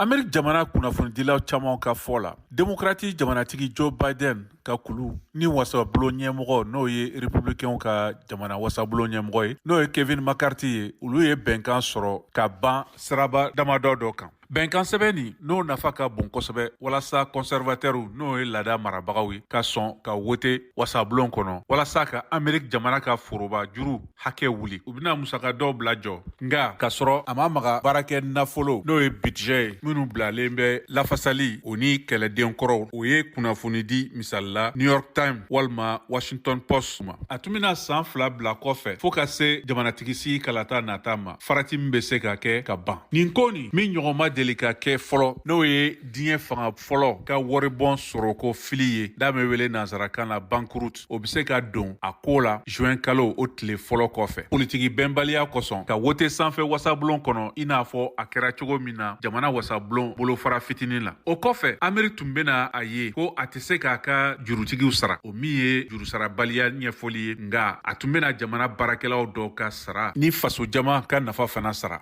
Ameriki jamana kunnafonidilaw caman ka fɔ la, Demokrati jamanatigi Joe Biden ka kulu ni wasabulon ɲɛmɔgɔ, n'o ye Republicainw ka jamana wasabulon ɲɛmɔgɔ ye, n'o ye Kevin McCarthy ye, olu ye bɛnkan sɔrɔ ka ban siraba damadɔ dɔ kan. Bɛnkan sɛbɛn nin, n'o nafa ka bon kosɛbɛ walasa conservateurs, n'o ye laada marabagaw ye, ka sɔn ka wote wasabulon kɔnɔ walasa ka Ameriki jamana ka foroba juru hakɛ wuli. U bɛna musaka dɔw bila jɔ, nka k'a sɔrɔ a ma maga baarakɛ nafolo, n'o ye budget ye, minnu bilalen bɛ lafasali o ni kɛlɛden kɔrɔw. O ye kunnafoni di misali la New York Times walima Washington Post ma. A tun bɛna san 2 bila kɔfɛ fo ka se jamanatigisigi kalata nata ma, farati min bɛ se ka kɛ ka ban nin ko nin min ɲɔgɔn ma deli ka kɛ fɔlɔ, n'o ye diɲɛ fanga fɔlɔ ka waribɔn sɔrɔko fili ye, da bɛ wele nansarakan na banqueroute. O bɛ se ka don a ko la juin kalo o tile fɔlɔ kɔfɛ, politiki bɛnbaliya kosɔn ka wote sanfɛ wasabulon kɔnɔ, i n'a fɔ a kɛra cogo min na jamana wasabulon bolofara fitinin la. O kɔfɛ, Ameriki tun bɛna a ye ko a tɛ se k'a ka jurutigiw sara, o min ye jurusarabaliya ɲɛfɔli ye, nka a tun bɛna jamana baarakɛlaw dɔw ka sara ni fasojama ka nafa fana sara.